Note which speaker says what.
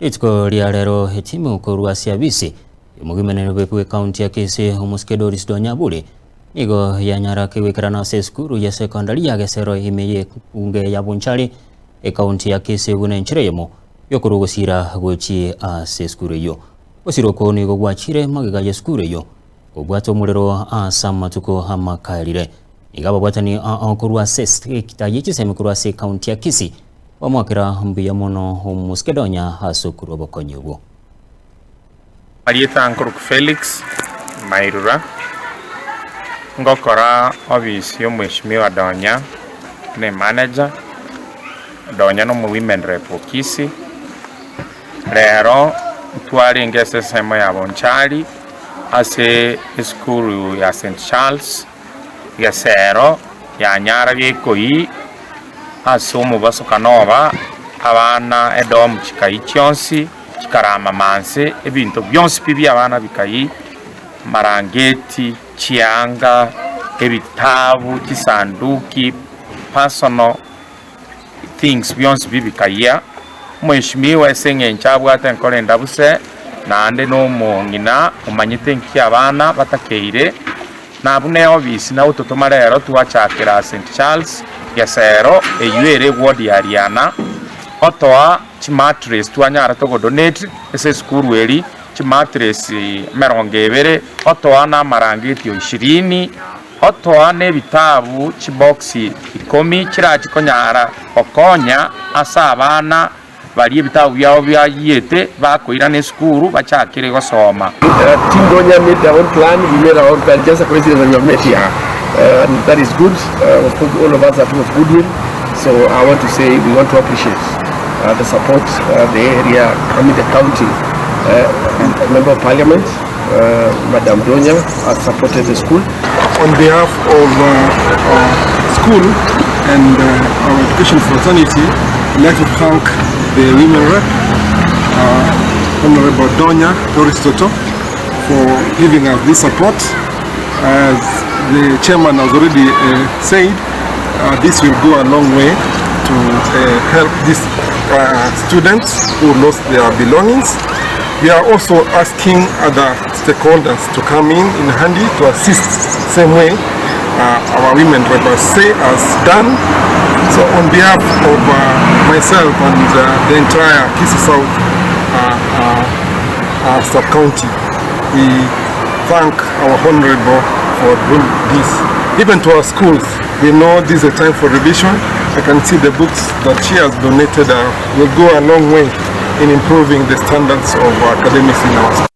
Speaker 1: Rituko ria rero etimu korwa ase abisi y'omogimenero bw'ekaunti ya Kisii omosike Doris Donyaburi nigo yanyara kegoikerana ase esukuru ya sekondari ya Gesero ime y'ebunge ya Bonchari ekaunti ya Kisii buna enchera eyemo yokorwa ogosira gochia ase esukuru eyio. Ogosira oko nigo gwachire magega y'esukuru eyio kobwata omorero ase amatuko amakaerire. Nigo ababwatani ao korwa ase esekta ye chisemi korwa ase ekaunti ya Kisii bamoakera mbuya mono omosike Donya ase okorwa obokonyi obwo.
Speaker 2: Marieta nkorokwa Felix Mairura, ngokora ofisi ya omweshimiwa Donya buna emanager, Donya na omo women rep o Kisii. Rero ntwarenge ase ensemo ya Bonchari ase esukuru ya St Charles, Gesero yanyara gekoyia ase omobasokano oba abana edomu chikayia chionsi. Chikaramama nse, ebinto bionsi pi bi'abana bikayia, amarangeti, chianga, ebitabu, chisanduki, personal things bionsi pi bikayia. Omweshimiwa ase eng'encho abwate enkoro endabu se, naende na omong'ina omanyete nki abana batakeire, na buna eofisi nagototoma rero twachakera St Charles Gesero, eywo ere eward ya Riana, otoa Chimatress twanyarete godonate ase esukuru eri, chimatress emerongo ebere, otoa na amarangeti o ishirini, otoa na ebitabu chibox ikomi chirachi konyara gokonya ase abana baria ebitabu biabo biayiete bakoirana esukuru bachakire gosoma.
Speaker 3: Team Donya made their own plan, we made our own plan, just a coincidence that we have met here. And that is good. Of course, all of us are people of goodwill. So I want to say we want to appreciate the support the area, I mean the county member of parliament, Madam Donya, has supported the school.
Speaker 4: On behalf of our school and our education fraternity, I'd like to thank the women rep, Honorable Donya Doris Toto, for giving us this support. As the chairman has already said, this will go a long way to help these students who lost their belongings. We are also asking other stakeholders to come in handy to assist same way our women rep say has done. So on behalf of myself and the entire Kisii South sub-county, we thank our honorable for doing this. Even to our schools, we know this is a time for revision. I can see the books that she has donated will go a long way in improving the standards of academics in our school.